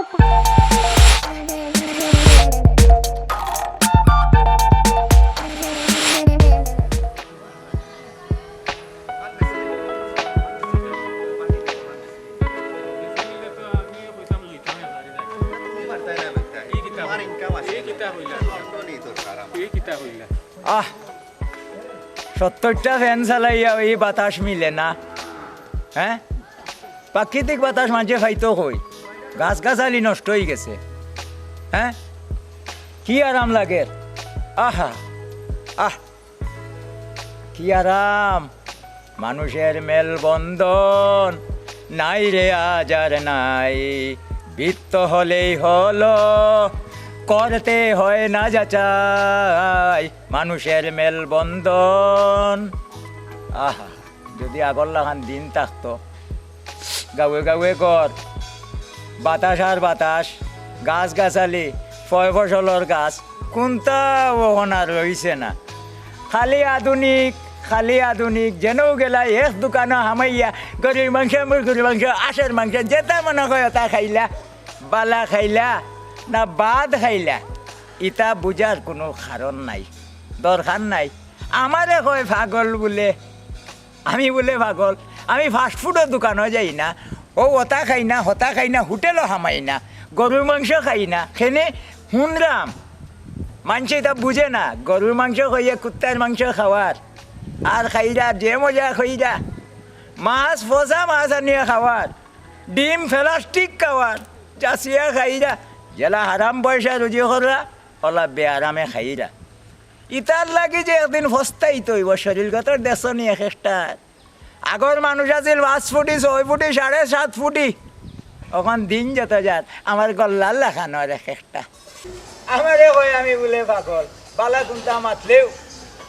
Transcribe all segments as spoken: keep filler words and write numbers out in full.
আহ, সত্তরটা ফ্যান চালাইয়াও ই বাতাস মিলে না। হে, প্রাকৃতিক বাতাস মানষে পাইতো কই? গাছ-গাছালি নষ্ট অইগেছে। হে, কি আরাম লাগের। আহা, আহ, কি আরাম। মানুষের মেলবন্ধন নাই রে, আজ আর নাই। বৃত্ত হলেই হলো, করতে হয় না যাচাই। মানুষের মেলবন্ধন। আহা, যদি আগর লাখান দিন থাকতো, গাঁওয়ে গাঁওয়ে ঘর, বাতাস আর বাতাস, গাছ-গাছালি, ফয়-ফসলর গাছ, কুনটাও অখন আর রইছে না। খালি আধুনিক, খালি আধুনিক, যেনও গেলায় এক দোকানো হামাইয়া গরুর মাংস, মুরগুর মাংস, আষর মাংস, যেটা মনে কয় ওটা খাইলা, বালা খাইলা না বাদ খাইলা, ইটা বুঝার কুনু কারণ নাই, দরকার নাই। আমারে কয় পাগল বুলে, আমি বুলে পাগল, আমি ফাস্টফুডর দোকানো যাই না, অউ ওটা খাই না, হতা খাই না, হোটেলো হামাই না, গরুর মাংস খাই না, কেনে হুনরাম। মানষে ইটা বুঝে না, গরুর মাংস কইয়া কুত্তার মাংস খাওয়ার, আর খাইরা যে মজা কইরা, মাছ, পচা মাছ আনিয়া খাওয়ার, ডিম প্লাস্টিক খাওয়ার, যাচিয়া খাইরা, যেলা হারাম পয়সা রুজি কররা, অলা বেআরামে খাইরা। ইতার লাগি যে একদিন পস্তাইতো অইবো, শরীরগতর দেখছো নি এক একটা। আগর মানুষ আছিল পাঁচ ফুটি, ছয় ফুটি, সাড়ে সাত ফুটি। অখন দিন যত যার, আমার গল্লার লাখান আর এক একটা। আমারে কয় আমি বুলে পাগল, বালা কুনতা মাতলেও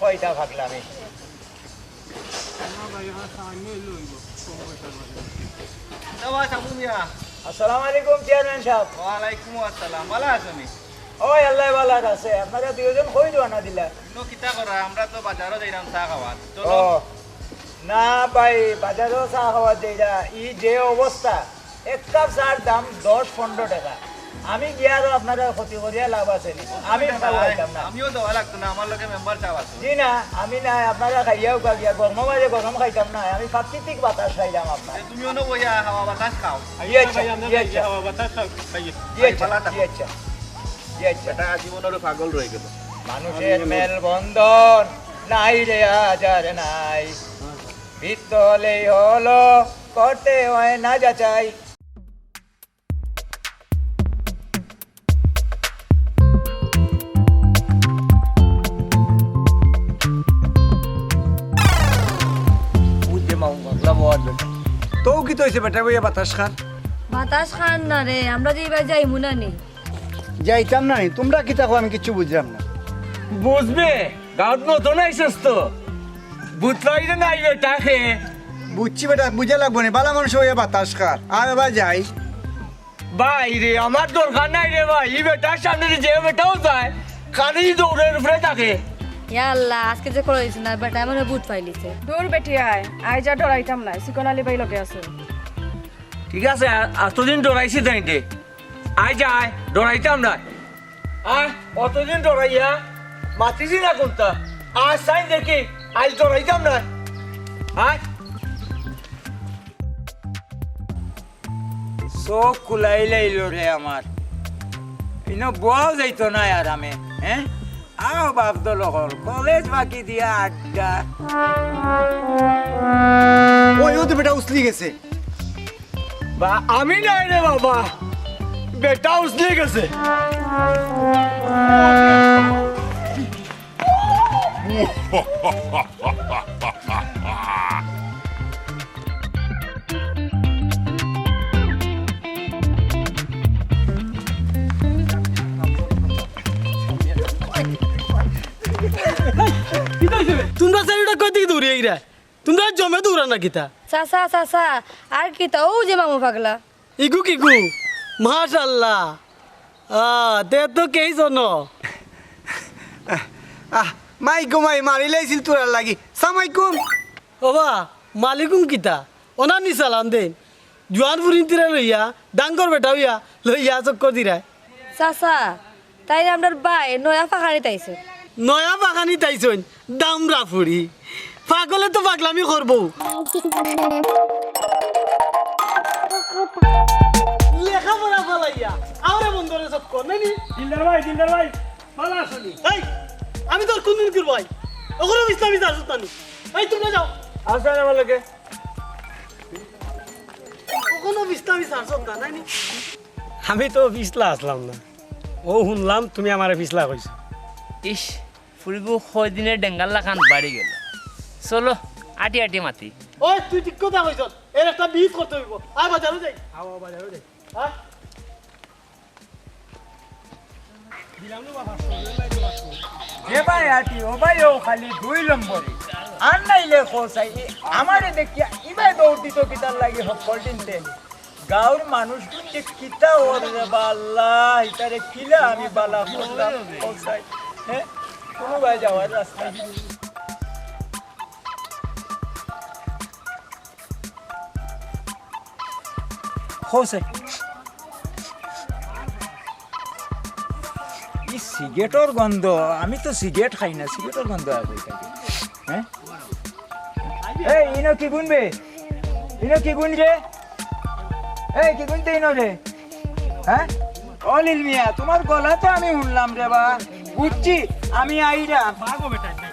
কয় ইতা পাগলামি। আসসালামু আলাইকুম চেয়ারম্যান সাব। ওয়ালাইকুম আসসালাম, বালা আছো নি? ওই আল্লায় বালা রাখছে। আপনারা দুইজন কই রওয়ানা দিলা? ইনো কিতা করা, আমরা তো বাজারো যাইরাম চা খাওয়াত। চলো। ও, না ভাই, বাজারো চা খাওয়াত যাইরা, ই যে অবস্থা, এক কাপ চার দাম দশ পনরো টেকা। আমি গিয়া আরো আপনারার ক্ষতি করিয়া লাভ আছে নি? আমি খাওয়াইতাম না। আমিও দেওয়া লাগতো না, আমার লগে মেম্বার সাব আছে। জি না, আমি না, আপনারা খাইয়াও গা গিয়া, গরম মাঝে গরম খাইতাম না, আমি প্রাকৃতিক বাতাস খাইলাম আপনার। এ, তুমিও না বইয়া হাওয়া বাতাস খাও। জি আচ্ছা, ভাই, আমরা জি আচ্ছা। হাওয়া বাতাস খাই। জি আচ্ছা, ভাই, ভালো থাকো। জি আচ্ছা, জি আচ্ছা। বেটা জীবনের পাগল রয়ে গেল। মানুষের মেলবন্ধন নাই রে, আজ আর নাই। বৃত্ত হলেই হলো, করতে হয় না যাচাই। বুঝে মামু পাগলা বওয়ার জন্য। তো কিতা অইছে বেটা বইয়া বাতাস খান? বাতাস খান না রে, আমরা যে এবার যাইমু না নি। যাইতাম না নি, তোমরা কিতা কও আমি কিচ্ছু বুঝলাম না। বুঝবে, গাঁওত নতুন আইছস তো, বুঝলাই রে নাই বেটা খে। বুঝছি বেটা, বুঝা লাগবো নি, বালা মানুষ অইয়া বাতাস খার। আর এবার যাই। ভাই রে, আমার দরকার নাই রে ভাই, ই বেটার সামনে যে বেটাও যায়, খালি দৌড়ের উপরে থাকে। ইয়া আল্লাহ, আজকে যে করে দিছে না, বেটা এমন ভূত ফাইলিছে। দূর বেটি আয়, আয় যা ডরাইতাম না, সিকন আলী ভাই লগে আছে। ঠিক আছে, আ-, অতদিন ডরাইছি তাইতে। আয় যা আয়, ডরাইতাম না। আয়, অতদিন ডরাইয়া, মাতিছি না কুনতা। আয় চাই দেখি, আজ ডরাইতাম না। আয়। চোখ খুলাই লাইল রে আমার। ইনো বওয়াও যাইতো না আরামে, হ্যাঁ? আও বাপ দল অকল, কলেজ বাকি দিয়া আড্ডা। ওই, ও তো বেটা উছলি গেছে। বা, আমি নাই রে বাবা, বেটা উছলি গেছে। তোমরা চাইরোটা কই দিকে দৌড়ি আইরা? তোমরা জমে দৌড়া না কিতা? চাচা, চাচা, আর কিতা? অউ যে মামু পাগলা। ইগু কিগু? মাশাআল্লাহ। আহ, দে তো কেই জনো। আহ, মাই গো মাই, মারি লাইছিল তোরার লাগি। সালামালাইকুম। ওবা, মালিকুম কিতা? অনানি সালাম দেইন। জোয়ান ফুরিন্তিরে লইয়া, ডাঙ্গর বেটা অইয়া, লইয়া চক্কর দিরায়। চাচা, তাইন আমরার বায় নয়া ফাখানিত আইছইন। নয়া ফাখানিত আইছইন, দামরা ফুড়ি। পাগলে তো পাগলামি করবো। লেখাপড়া ফালাইয়া, আওরে বন্দরে চক্কর, নায় নি? দিলদার ভাই, দিলদার ভাই, ভালা আছইন নি? এই, আমি তোর কুনদিন করবো ভাই? অখনো ইসলামী চার্জ উঠতানি। এই, তুমরা যাও। আসেন আমার লগে। অখনো ইসলামী চার্জ উঠতা, নায় নি? আমি তো পিছলা আছলাম না। অউ হুনলাম তুমি আমারে পিছলা কইছো। ইস, ফুরিবো কয়দিনে ডেঙ্গার লাখান বাড়ি গেল। চলো, আটি আটি মাতি। ওই, তুই ঠিক কথা কইছস। এর একটা বিহিত করতে অইবো। আয়, বাজারো যাই। আও, আও, বাজারো যাই। আয়। যে বায় আটি, অউ বায় অউ খালি দুই নম্বরি। আর নাইলে কও চাই, আমারে দেখিয়া ইবায় দৌড় দিতো কিতার লাগি হক্কল দিনতে। গাঁওর মানুষগুন যে কিতা অর রে বা আল্লাহ, ইতারে কিলা আমি বালা করলাম, কও চাই। হে? কুনুবায় যাওয়ার রাস্তা নাই। কও চাই। ই সিগারেটর গন্ধ, আমি তো সিগারেট খাই না, সিগারেটর গন্ধ আর কই থাকে? হে? এই, ইনো কিগুন বে? ইনো কিগুন রে? এই, কিগুন তে ইনো রে? হে? ও লীল মিয়া, তুমার গলা তো আমি হুনলাম রে বা। বুঝছি, আমি আইরাম।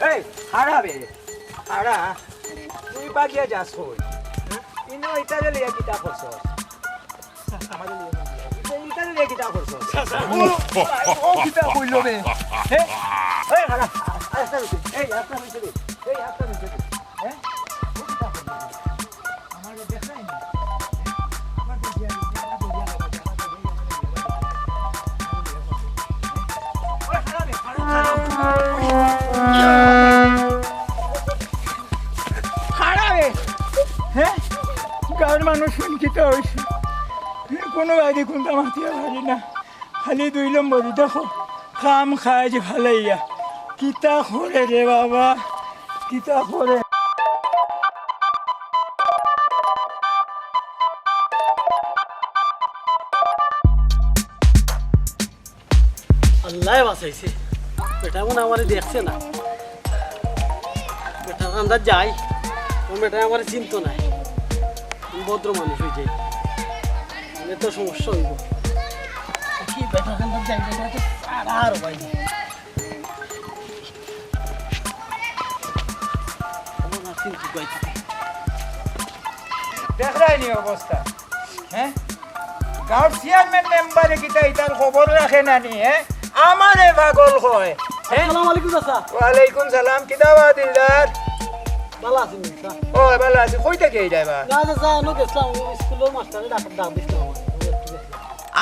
এই, খাড়া বে, খাড়া। তুই বাগিয়া যাস কই? হে? ইনো ইতারে লইয়া কিতা করছস? ইতারে লইয়া কিতা করছস? ও, ও কিতা কইলো বে? হে? এই, খাড়া, আস্তে রইছে। এই, আস্তে রইছে রে। এই, আস্তে রইছে রে। হে? ও কিতা কইলো বে? আমারে দেখাই না। খাড়া রে। হে? গাঁওর মানুষগুন কিতা অইছে? কুনু বায়দি কুনতা মাতিয়া পারি না। খালি দুই নম্বরি দেখো, কাম কাজ ফালাইয়া। কিতা করে রে বাবা, কিতা করে? আল্লায় বাঁচাইছে। বেটা মনে আমারে দেখছে না। বেটার কান্দাত যাই, ও বেটায় আমারে চিনতো নায়। আমি ভদ্র মানুষ অই যাই। এত সমস্যা অইবো। কি বেটার কান্দাত যাই, বেটা তো সারা আর ভাই। আমার আর চিনতো পাইতো না। দেখরায় নি অবস্থা, হে? গাঁওর চেয়ারম্যান মেম্বারে কিতা ইতার খবর রাখে না নি, হে? আমারে পাগল কয়, হে? আসসালামু আলাইকুম চাচা। ওয়ালাইকুম সালাম, কিতা বা দিলদার? ভালা আছইন নি চাচা? ও, ভালা আছি। কই থাকি আইরায় বা? না চাচা, এনো গেছলাম, স্কুলর মাস্টারে ডাক, ডাক দিছলা আমারে।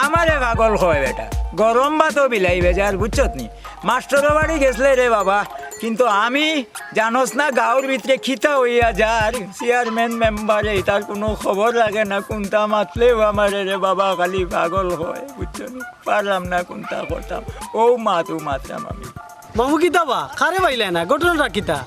আমারে পাগল কয় বেটা, গরম ভাতো বিলাই বেজার, বুঝছত নি? মাস্টরর বাড়ি গেছলে রে বাবা, কিন্তু আমি জানোস না গাঁওর ভিতরে কিতা অইয়া যার, চেয়ারম্যান মেম্বারে ইতার কুনু খবর রাখে না, কুনতা মাতলেউ আমারে রে বাবা খালি পাগল কয়, বুঝছো নি? পারলাম না কুনতা করতাম, অউ মাত অউ মাতরাম আমি। মামু কিতা বা, কারে পাইলায় না, ঘটনাটা কিতা?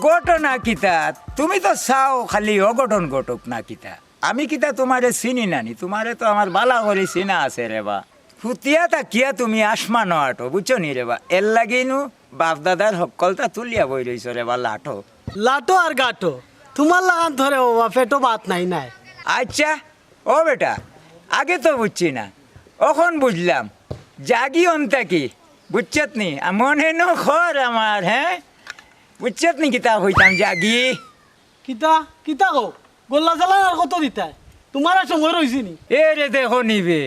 ঘটনা কিতা? তুমি তো চাও খালি অঘটন ঘটুক না কিতা? আমি কিতা তুমারে চিনি না নি? তুমারে তো আমার ভালা করি চিনা আছে রে বা। হুতিয়া থাকিয়া তুমি আসমানো আটো, বুঝছো নি রে বা? এরলাগি নু বাপ দাদার হক্কলতা তুলিয়া বই রইছো রে বা, লাটো। লাটো আর গাটো, তুমার লাখান ধরে ও বা পেটো ভাত নাই নাই। আইচ্ছা, ও বেটা, আগে তো বুঝছি না, অখন বুঝলাম। যাগি অন্তা কি, বুঝছত নি? আ, মনে নু কর আমার, হে? বুঝছত নি কিতা কইতাম, যাগি? কিতা, কিতা কও? গল্লা চালান আর কত দিতায়? তুমার আর সময় রইছে নি? এ রে দেখো নি বে,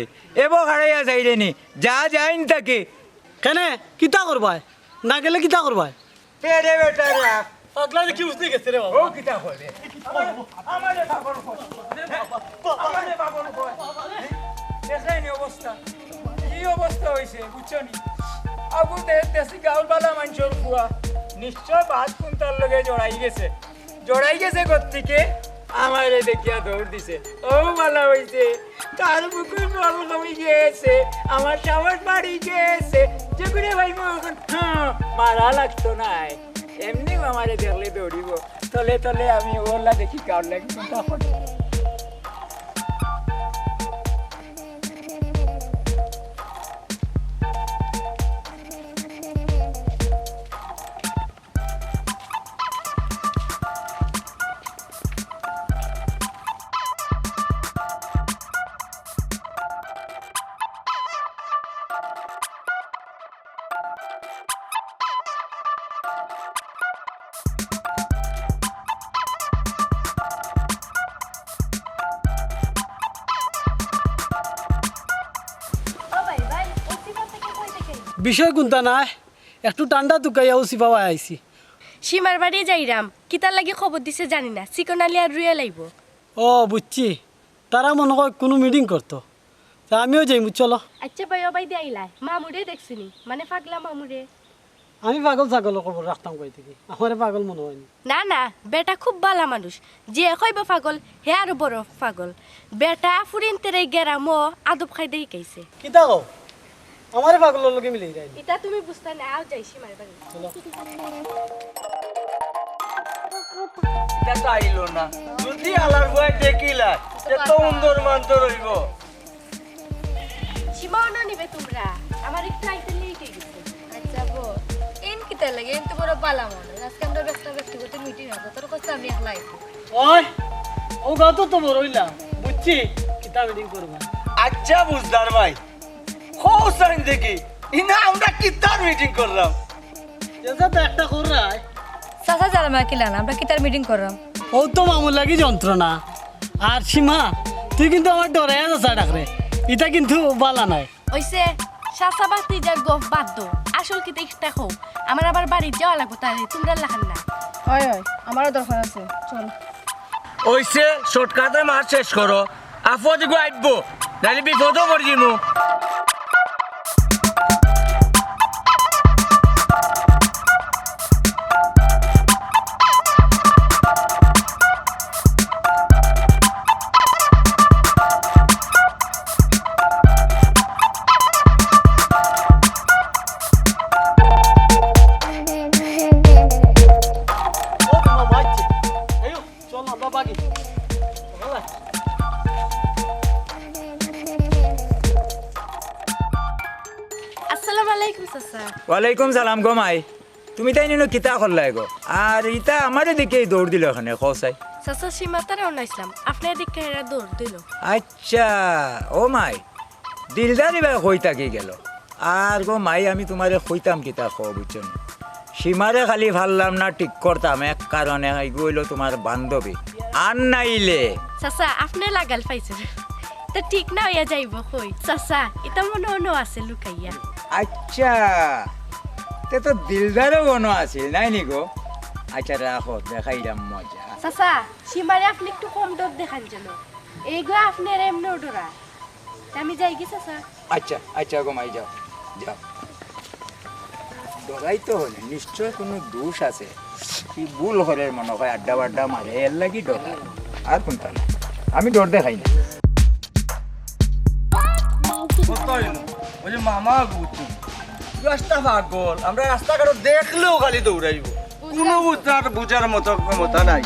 এবো হারাইয়া যাইরে নি, যা যাইন তাকে। কেনে, কিতা করবায়? না গেলে কিতা করবায়? এ রে বেটা রে। পাগলা দেখি উঠতে গেছে রে বাবা। ও কিতা কয় রে? আমারে পাগল কয়। আমারে পাগল কয়। দেখরায় নি অবস্থা? কি অবস্থা অইছে, বুঝছো নি? আবু দে-, দেশি গাঁওর ভালা মানষর ফুয়া। নিশ্চয় ভাত কুন্তার লগে জড়াই গেছে। জড়াই গেছে গতিকে আমারে দেখিয়া দৌড় দিছে। ও ভালা অইছে, তার বুকুর বল কমি গেছে, আমার সাহস বাড়ি গেছে। যেগুনে ভাই মো এখন, হ্যাঁ, মারা লাগতো নায়, এমনিউ আমারে দেখলে দৌড়িবো। তলে তলে আমি ওলা দেখি কার লাগি কোনটা ফটো। বিষয় কুন্তা নায়, একটু ঠান্ডা তুকাইয়া উসি পাওয়া আইছি। সীমার বাড়ি যাইরাম, কিতার লাগি খবর দিছে জানি না, চিকন আলী আর রুয়েল আইবো। ও বুঝছি, তারা মনো কয় কুনু মিটিং করতো, তে আমিও যাইমু, চলো। আচ্ছা ভাই, ও ভাই দি আইলায়, মামুরে দেখছনি? মানে পাগলা মামুরে। আমি পাগল ছাগলর খবর রাখতাম কই থাকি, আমারে পাগল মনো অয়নি। না না, বেটা খুব ভালা মানুষ, যে কইবো পাগল, হে আরো বড় পাগল। বেটা ফুরিন্তরে গেরামো আদব কায়দা হিকাইছে। কিতা কও? আমারে পাগলর লগে মিলাই দেয়। ইতা তুমি বুঝতায় না, আও যাই সীমার বাড়ি। চলো। ইতা তো আইলো না। যদি আলার ভয় দেখিলা, এত সুন্দর মান্তর অইবো। সীমা অনো নিবে তুমরা? আমার একটু আইতে লেট অই গেছে। আচ্ছা বো, এন কিতা লাগে? এন তো বড় ভালা মানুষ। আজকে আমরা ব্যস্ত ব্যক্তিগত মিটিং আছে, তোর কথা আমি একলা আইছি। ওই, ও গাতো তো বড় অইলা, বুঝছি, কিতা মিটিং করবা। আচ্ছা বুঝদার ভাই, কও চাইন দেখি, ইনা আমরা কিতার মিটিং কররাম? যেটা তো একটা কররায়। চাচা জ্বালা মারা কিলা না, আমরা কিতার মিটিং কররাম? ও তো মামুর লাগি যন্ত্রণা। আর সীমা, তুই কিন্তু আমার ডরাইয়া যাস ডাকরে, ইটা কিন্তু বালা নায়। অইছে, চাচা ভাতিজার গফ বাদ দেও, আসল কিতা ইটা কও। আমার আবার বাড়িত যাওয়া লাগবো, তাইলে তুমরার লাখান না। অয় অয়, আমারও দরকার আছে, চল। অইছে, শর্টকাটে মাত শেষ করো। আফদ ইগু আইবো, নাইলে বিপদো পড়ি যিমু। চল, আমরা ভাগি। আসসালামু আলাইকুম, চাচা। ওয়ালাইকুম সালাম গো মাই। তুমি তাইন ইনো কিতা করলায় গো? আর ইতা আমারে দেখিয়া দৌড় দিলো কেনে, কও চাই। চাচা, সীমা তারে অনাইছলাম, আপনারে দেখিয়া এরা দৌড় দিলো। আচ্ছা, ও মাই, দিলদারি ভাই কই থাকি গেল? আর গো মাই, আমি তুমারে কইতাম কিতা কও, বুঝছো নি? সীমারে খালি পারলাম না ঠিক করতাম, এক কারণে, ইগু অইলো তুমার বান্ধবী। আর নাইলে চাচা, আপনে লাগাল পাইছইন। তে ঠিক না অইয়া যাইবো কই? চাচা, ইতা মনো অনো আছে লুকাইয়া। আচ্ছা, তে তো দিলদারও অনো আছিল, নায় নি গো? আচ্ছা, রাখো, দেখাইরাম মজা। চাচা, সীমারে আপনে একটু কম ডর দেখাইন যেন। এইগু আপনারে এমনেও ডরায়। তে আমি যাইগি, চাচা? আচ্ছা, আচ্ছা গো মাই, যাও, যাও। ডরাইতো অইলে, নিশ্চয় কুনু দোষ আছে। কি ভুল করের মনো অয়, আড্ডা বাড্ডা মারে, এরলাগি ডরায়। আর কুন্তা না। আমি ডর দেখাই না। কত অইলো? ওই যে মামা গুতু। রাস্তা পাগল, আমরা রাস্তাঘাটো দেখলেও খালি দৌড়াইবো। কুনু বুঝার, বুঝার মতো ক্ষমতা নাই।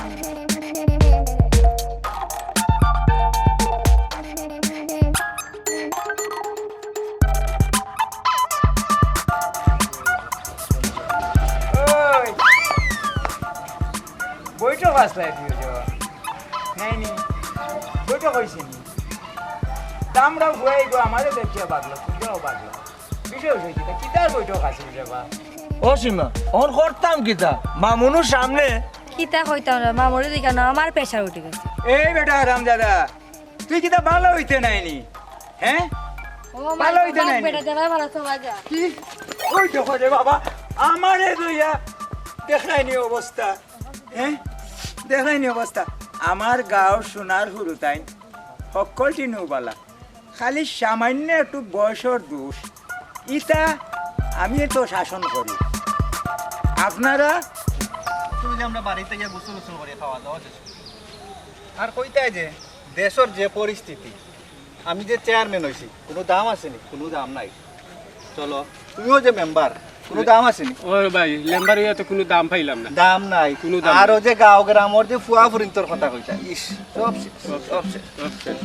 ওই, বৈঠক আসলাই দিও যাওয়া। নাই নি, বৈঠক অইছে নি? তা আমরা বুয়াই গো, আমারে দেখিয়া বাগলো, তুমরাও বাগলো। বিষয় অইছে কিতা? কিতার বৈঠক আছিল রে বা? ও সীমা, অখন করতাম কিতা? মামুনুর সামনে? কিতা কইতাম রে, মামুরে দেখিয়া না, আমার প্রেশার উঠি গেছে। এই বেটা হারামজাদা, তুই কিতা ভালা অইতে নায় নি? হ্যাঁ? ও মাই, ভালা অইতে নায় নি? বেটা দেবার ভালা তো বাজা। কি? ওই দেখো রে বাবা, আমারে লইয়া দেখরায় নি অবস্থা। হ্যাঁ? দেখরায় নি অবস্থা। আমার গাঁওর সোনার হুরুতাইন, হক্কলটি নু বালা। খালি সামান্য একটু বয়সর দোষ, ইতা আমি তো শাসন করি। আপনারা তুমি যে আমরা বাড়িতে গিয়া গোসল গোসল করি, খাওয়া দাওয়া শেষ করি। আর কইতায় যে দেশর যে পরিস্থিতি, আমি যে চেয়ারম্যান অইছি, কুনু দাম আছে নি? কুনু দাম নাই। চলো, তুমিও যে মেম্বার, কুনু দাম আছে নি? ও ভাই, মেম্বার অইয়া তো কুনু দাম পাইলাম না। দাম নাই। কুনু দাম আর নাই। ও যে গাঁও গ্রামর যে ফুয়া ফুরিন্তর কথা কইতা, ইস, সব শেষ, সব শেষ। সব শেষ।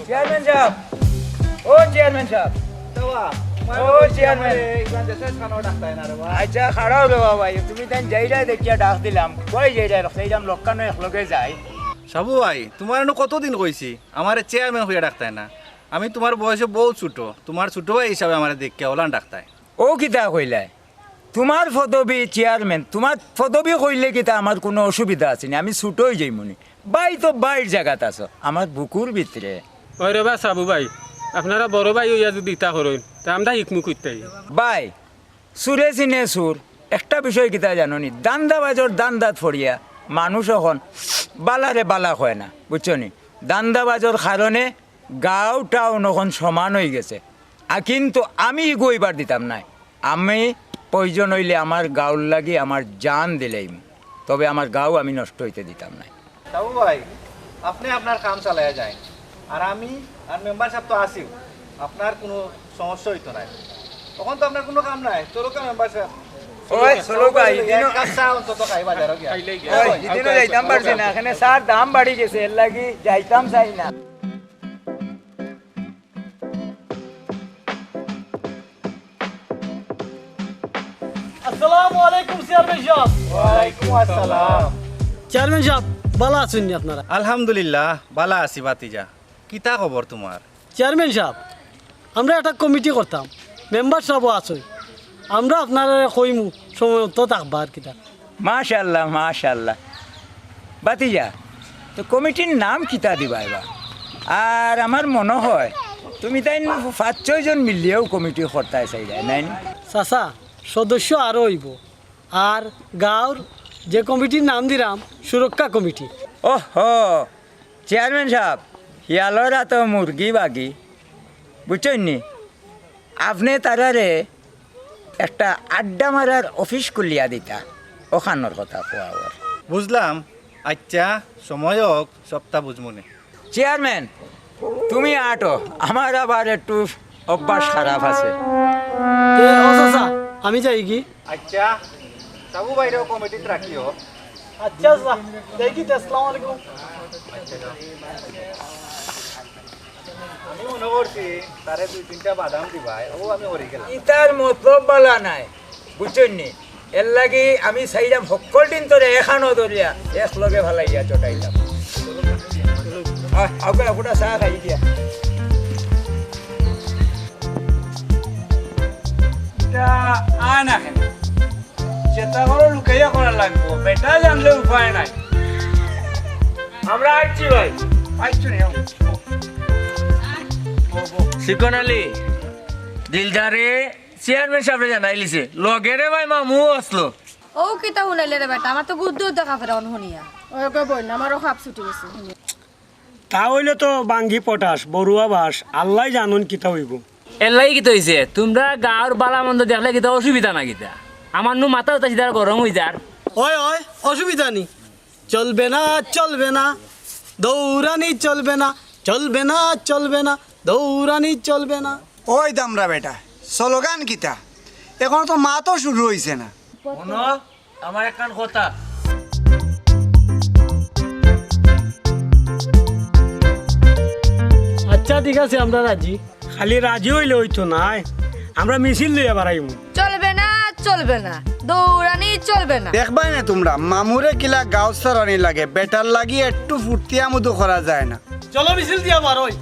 চেয়ারম্যান সাব, ও চেয়ারম্যান সাব, ও চেয়ারম্যান। আচ্ছা, খাড়াও রে বাবা, তুমি তাইন যাইরায় দেখিয়া ডাক দিলাম, কই যাইরায়, কইলাম লক্কানো একলগে যাই। সাবু ভাই, তুমারে নু কতদিন কইছি, আমারে চেয়ারম্যান কইয়া ডাকতায় না। আমি তুমার বয়সে বউত ছোট, তুমার ছোট ভাই হিসাবে আমারে দেখিয়া অলান ডাকতায়। ও কিতা কইলায়? তুমার পদবি চেয়ারম্যান, তুমার পদবি কইলে কিতা আমার কুনু অসুবিধা আছে নি? আমি ছুটো অই যাইমু নি। ভাই তো ভাইর জাগাত আছো, আমার বুকুর ভিতরে। ওই রে বা সাবু ভাই, আপনারা বড় ভাই অইয়া যুদি ইতা করইন, তে আমরা হিকমু কইতাই। ভাই, চুরে চিনে চুর। একটা বিষয় কিতা জানো নি? ধান্দাবাজর ধান্দাত পড়িয়া মানুষ অখন বালারে বালা কয় না, বুঝছো নি? ধান্দাবাজর কারণে গাঁও টাউন অখন সমান অই গেছে। আ, কিন্তু আমি ইগু অইবার দিতাম নায়। আমি প্রয়োজন অইলে আমার গাঁওর লাগি আমার জান দিলাইমু, তবে আমার গাঁও আমি নষ্ট অইতে দিতাম নায়। সাবু ভাই, আপনে আপনার কাম চালাইয়া যাইন, আর আমি আর মেম্বার সাব তো আছিউ, আপনার কুনু সমস্যা অইতো নায়। অখন তো আপনার কুনু কাম নাই, চলউক্কা মেম্বার সাব। ওই, চলউক্কা, এক কাপ চা অন্তত খাই বাজারো গিয়া। ওই, হিদিনও যাইতাম পারছি না, এখানে চার দাম বাড়ি গেছে, এর লাগি যাইতাম চাই না। আসসালামু আলাইকুম চেয়ারম্যান সাব। ওয়ালাইকুম আসসালাম। চেয়ারম্যান সাব, বালা আছইন নি আপনারা? আলহামদুলিল্লাহ, বালা আছি ভাতিজা। কিতা খবর তুমার? চেয়ারম্যান সাব, আমরা একটা কমিটি করতাম, মেম্বার সাবও আছইন, আমরা আপনারারে কইমু সময় মতো থাকবা আর কিতা। মাশাআল্লাহ, মাশাআল্লাহ। ভাতিজা, তো কমিটির নাম কিতা দিবায় বা? আর আমার মনো অয়, তুমি তাইন পাঁচ ছয় জন মিলিয়াউ কমিটি করতায় চাইরায়, নায় নি? চাচা, সদস্য আরো অইবো। আর গাঁওর যে কমিটির নাম দিরাম সুরক্ষা কমিটি। ওহো, চেয়ারম্যান সাব, হিয়ালর আতো মুরগি বাগি, বুঝছইন নি? আপনে তারারে একটা আড্ডা মারার অফিস খুলিয়া দিতা, অখানর কথা কওয়া অর। বুঝলাম, আইচ্ছা, সময় অউক, সবতা বুঝমুনে। চেয়ারম্যান, তুমি আটো, আমার আবার একটু অভ্যাস খারাপ আছে। তে, ও চাচা, আমি যাইগি। আইচ্ছা, সাবু ভাইরেও কমিটিত রাখিও। আইচ্ছা, আইচ্ছা, যাইগি তে, আসসালামু আলাইকুম। আমি মনো করছি, তারে দুই তিনটা বাদাম দিবায়, অউ আমি হরি গেলাম। ইতার মতলব বালা নায়, বুঝছইন নি? এরলাগি আমি চাইরাম হক্কলটিন্তরে একখানো ধরিয়া একলগে ফালাইয়া চটাইতাম। আহ, আউক্কা, আউক্কা, চা খাই গিয়া। ইতা আয় না কেনে? যেতা করো লুকাইয়া করা লাগবো, বেটা জানলে উপায় নাই। আমরা আইচ্ছি ভাই। আইচ্ছো নি? শিকন আলী, দিলদারে চেয়ারম্যান সাবরে জানাইলিছে, লগে রে ভাই মামু আছলো। অউ কিতা হুনাইলে রে বেটা, আমার তো গুদ্দু উদ্দা কাফের অন হুনিয়া। ওই গো বইন, আমারও খাপ ছুটি গেছে হুনিয়া। তা অইলে তো বাঙ্গি পটাশ, বড়ুয়া বাস, আল্লায় জানইন কিতা অইবো। এরলাগি কিতা অইছে? তুমরা গাঁওর বালা মন্দ দেখলে কিতা অসুবিধা না কিতা? আমার নু মাথা উতা সিধা গরম অইযার। ওই, ওই, অসুবিধা নি। চলবে না, চলবে না, দৌড়ানি চলবে না, চলবে না, চলবে না, দৌড়ানি চলবে না। ওই দামরা বেটা, স্লোগান কিতা? অখনো তো মাতও শুরু অইছে না। হুনো, আমার একখান কথা। আইচ্ছা, ঠিক আছে, আমরা রাজি। খালি রাজি অইলে অইতো নায়, আমরা মিছিল লইয়া বারাইমু। চলবে না, চলবে না, দৌড়ানি চলবে না। দেখবায় না তুমরা, মামুরে কিলা গাঁও ছাড়ানি লাগে, বেটার লাগি একটু ফুর্তি আমুদও করা যায় না। চলো মিছিল দিয়া বারই,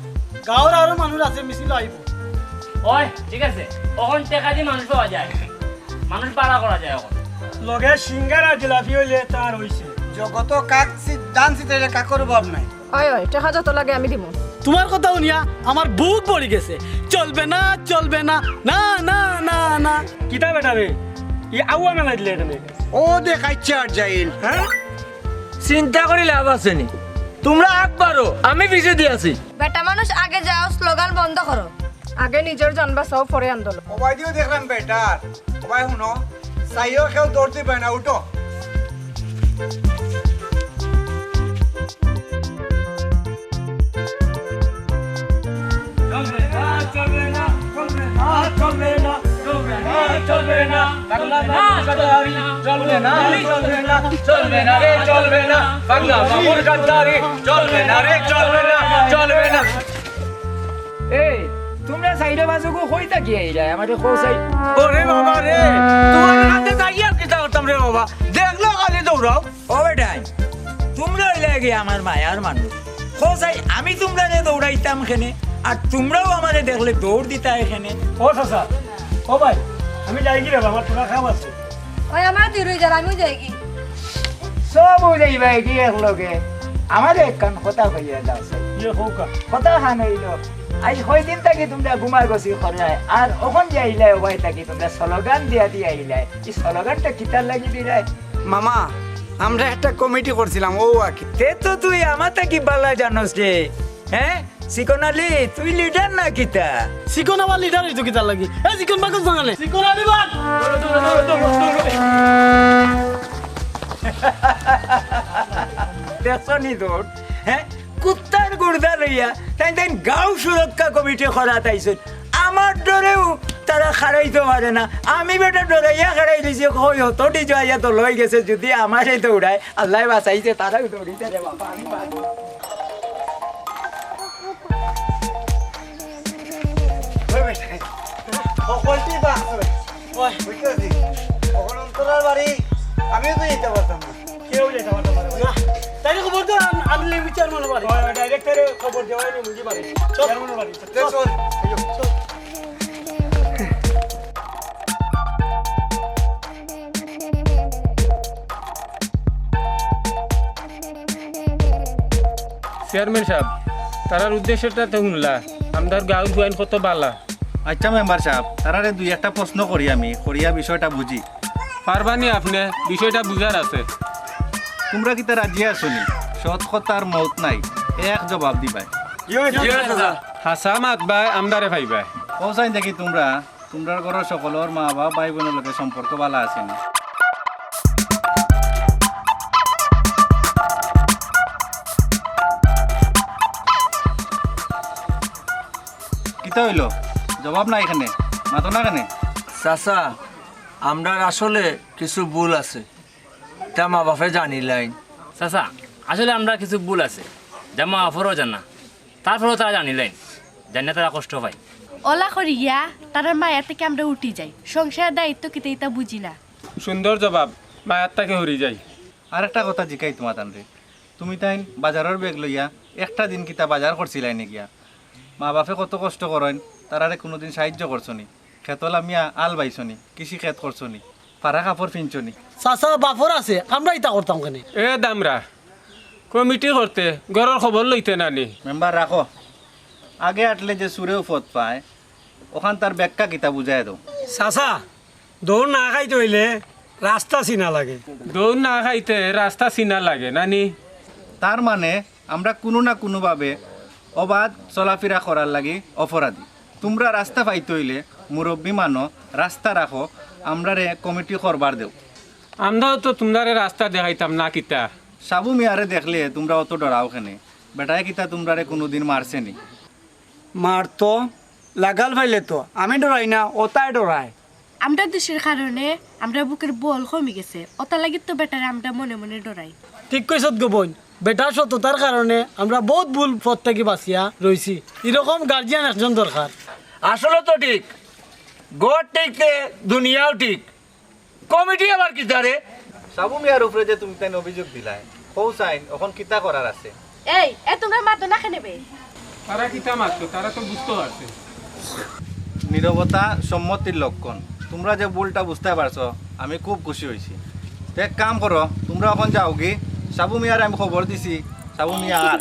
গাঁওর আরো মানুষ আছে, মিছিল আইবো। ওই, ঠিক আছে, অখন টেকা দি মানুষ পাওয়া যায়, মানুষ ভাড়া করা যায় অখন। লগে সিঙ্গারা জিলাপি অইলে তার অইছে। জগতো কাক সিদ্ধান্ত দিতে কাকর অভাব নাই। ওই, ওই, টেকা যত লাগে আমি দিমু। তুমার কথা হুনিয়া আমার বুক ভরি গেছে। চলবে না, চলবে না, না, না, না, না। কিতা বেটা রে, ই আউয়া মেলাই দিলে এখানে। ও দেখাইছে আর যাইল। হ্যাঁ? চিন্তা করি লাভ আছে নি, তুমরা আগ বাড়ো, আমি পিছেদি আছি। বেটা মানুষ আগে যাও, স্লোগান বন্ধ করো। আগে নিজর জান বাঁচাও, পরে আন্দোলন। ওবায়দিও দেখরাম বেটার। ওবায় হুনো, চাইও কেউ দৌড় দিবায় না, উঠো। চলবে না, চলবে না, চলবে না, চলবে না, চলবে না, চলবে না, পাগলা মামুর গাদ্দারি, চলবে না, চলবে না, চলবে না রে, চলবে না, পাগলা মামুর গাদ্দারি, চলবে না রে, চলবে না, চলবে না। এই, তুমরা চাইরো বাজুগু কই থাকি আইরায়? আমারে কও চাই। ওরে বাবা রে, তুমার কাছে যাইয়া কিতা করতাম রে বাবা? দেখলো খালি দৌড়াও। ও বেটাইন, তুমরা অইলায় গি আমার মায়ার মানুষ। কও চাই, আমি তুমরারে দৌড়াইতাম কেনে, আর তুমরাও আমারে দেখলে দৌড় দিতায় কেনে। ও চাচা, ও ভাই, আমি যাইগি রে বাবা, থুড়া কাম আছে। ভাই, আমার দুই রোজা, আমিও যাই কি? সব যাইবায় কি একলগে? আমারে একখান কথা কইয়া যাও, স্যার। ইয়ে, কউক্কা। কথা খান অইলো, আইজ কয়দিন থাকি তুমরা গুমাগছি কররায়, আর অখন যে আইলায়, অবায় থাকি তুমরা স্লোগান দিয়া দিয়া আইলায়। ই স্লোগানটা কিতার লাগি দিলায়? মামা, আমরা একটা কমিটি করছিলাম, অউ আর কি। তে তো তুই আমার থাকি বালা জানোস রে, হ্যাঁ? চিকন আলী, তুই লিডার না কিতা? চিকন আবার লিডার অইতো কিতার লাগি? এ চিকন বাকল বাঙালে। চিকন আলী বাদ। দেখছো নি দৌড়? হ্যাঁ? কুত্তার গুর্দা লইয়া তাইন তাইন গাঁও সুরক্ষা কমিটি করাত আইছইন। আমার ডরেউ তারা খাড়াইতো পারে না। আমি বেটা ডরাইয়া খাড়াই দিছি, কই অত ডিজো আইয়া তো লই গেছে, যদি আমারে দৌড়ায়, আল্লায় বাঁচাইছে, তারাউ দৌড়িতা রে বাবা, আমি বাদ। ওই বেটা, সকলটি বাদ। ওই, বুঝতে পারছি। অখন অন্তরার বাড়ি, আমিও তো যাইতাম পারতাম না। কেউ যাইতাম পারতাম না। না, তাইলে খবর দেও, আন-, আনলিমিটেড মনে বাড়ি। ওই, ওই, ডাইরেক্ট তাইলে খবর দেওয়াই নি, বুঝি পারি। চল। চেয়ারম্যানের বাড়ি। চল, চল। চল। চেয়ারম্যান সাব, তারার উদ্দেশ্যটা তো হুনলা, আমরার গাঁওর ফুয়াইন কত বালা। আচ্ছা মেম্বার সাব, তারারে দুই একটা প্রশ্ন করি আমি, করিয়া বিষয়টা বুঝি। পারবানি আপনে, বিষয়টা বুঝার আছে। তুমরা কিতা রাজি আছো নি? সৎ কথার মউত নাই, এক জবাব দিবায়। হাছা মাতবায়, আমরারে পাইবায়। কও চাইন দেখি তুমরা, তুমরার ঘরর সকলর মা বাপ ভাই বইনর লগে সম্পর্ক বালা আছে নি? কিতা অইলো? জবাব নাই কেনে? মাতো না কেনে? চাচা, আমরার আসলে কিছু ভুল আছে, তা মা বাপে জানিলাইন। চাচা, আসলে আমরার কিছু ভুল আছে, যা মা বাপরও জানা, তারপরেও তারা জানিলাইন, জানিয়া তারা কষ্ট পায়। অলা করিয়া তারার মায়া থাকি আমরা উঠি যাই, সংসারর দায়িত্ব কিতা ইতা বুঝি না। সুন্দর জবাব, মায়ার থাকি হরি যাই। আরেকটা কথা জিকাই তুমাতানরে, তুমি তাইন বাজারর ব্যাগ লইয়া একটা দিন কিতা বাজার করছিলায় নি গিয়া? মা বাপে কত কষ্ট করইন, তারারে কুনুদিন সাহায্য করছো নি? খেতো লামিয়া আল বাইছো নি? কৃষি খেত করছো নি? ফাড়া কাপড় ফিনছো নি? চাচা, বাপর আছে, আমরা ইতা করতাম কেনে? এ দামরা, কমিটি করতে ঘরর খবর লইতে না নি? মেম্বার রাখো, আগে আটলে যে চুরেও পথ পায়, অখানতার ব্যাখ্যা কিতা বুঝাইয়া দেও। চাচা, দৌড় না খাইতে অইলে রাস্তা চিনা লাগে। দৌড় না খাইতে রাস্তা চিনা লাগে, নানি? তার মানে আমরা কুনু না কুনুভাবে অবাধ চলাফিরা করার লাগি অপরাধী। তুমরা রাস্তা পাইতে অইলে মুরব্বি মানো, রাস্তা রাখো, আমরারে কমিটি করবার দেও। আমরাও তো তুমরারে রাস্তা দেখাইতাম না কিতা? সাবু মিয়ারে দেখলে তুমরা অত ডরাও কেনে? বেটায় কিতা তুমরারে কুনুদিন মারছে নি? মারতো, লাগাল পাইলে তো। আমি ডরাই না, অতায় ডরায়। আমরার দোষর কারণে আমরার বুকর বল কমি গেছে, অতার লাগি তো বেটারে আমরা মনে মনে ডরাই। ঠিক কইছত গো বইন, বেটার সততার কারণে আমরা বউত ভুল পথ থাকি বাচিয়া রইছি। ইরকম গার্জিয়ান একজন দরকার। আসলে তো ঠিক, ঘর ঠিক তে দুনিয়াও ঠিক। কমিটি আবার কিতা রে? সাবু মিয়ার উপরে যে তুমি তাইন অভিযোগ দিলায়, কও চাইন, অখন কিতা করার আছে? এই, এ তুমরা মাতো না কেনে বে? তারা কিতা মাততো? তারা তো বুঝতো পারছে। নীরবতা সম্মতির লক্ষণ। তুমরা যে ভুলটা বুঝতায় পারছো, আমি খুব খুশি অইছি। তে এক কাম করো, তুমরা অখন যাওগি, সাবু মিয়ারে আমি খবর দিছি, সাবু মিয়া আর